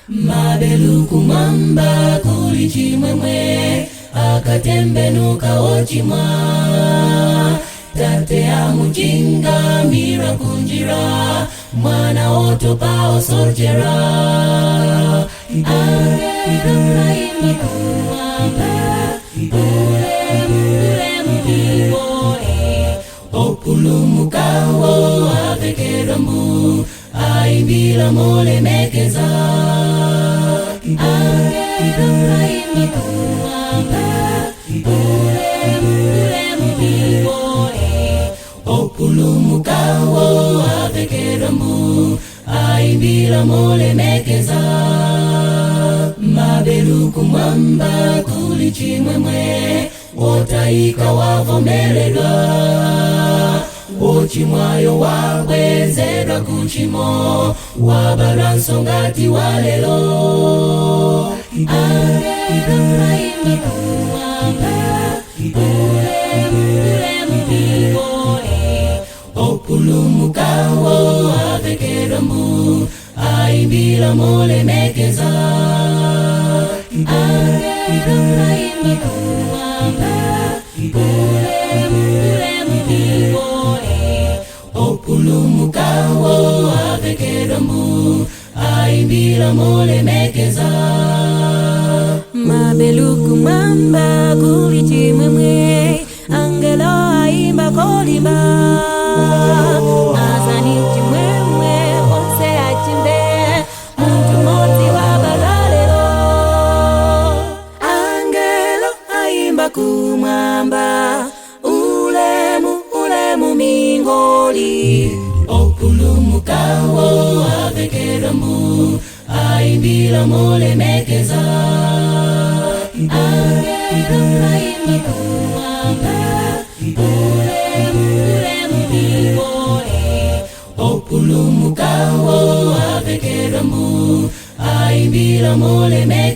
Mabeluku mwamba kuli chimwemwe, akatembenuka ochimwa. Tate amuchinga mira kunjira, mwana otopa osochera. Angelo aimba kumwamba, ulemu ulemu mingoli. Opulumukawo avekedwa mbu, aimbila molemekeza. Angelo aimba kumwamba, ulemu ulemu mingoli. Opulumukawo avekedwa mbu, aimbila molemekeza. Mabeluku mwamba kuli chimwemwe, wotaika wavomeledwa. Wochimwayo wabwezedwa kuchimo, wabadwanso ngati walelo. Angelo aimba kumwamba, ulemu ulemu mingoli. Opulumukawo avekedwa mbu, aimbila molemekeza. Angelo aimba kumwamba, ulemu ulemu mingoli. Opulumukawo avekedwa mbu, aimbila molemekeza. Mabeluku mwamba kuli chimwemwe, angelo aimba kolimba. Azani chimwemwe onse achimbe, muntu moti wabadwa lero. Angelo aimba kumwamba, ulemu ulemu mingoli. Opulumukawo avekedwa mbu, aimbila molemekeza. Angelo aimba kumwamba, ulemu ulemu mingoli. Opulumukawo avekedwa mbu, aimbila molemekeza.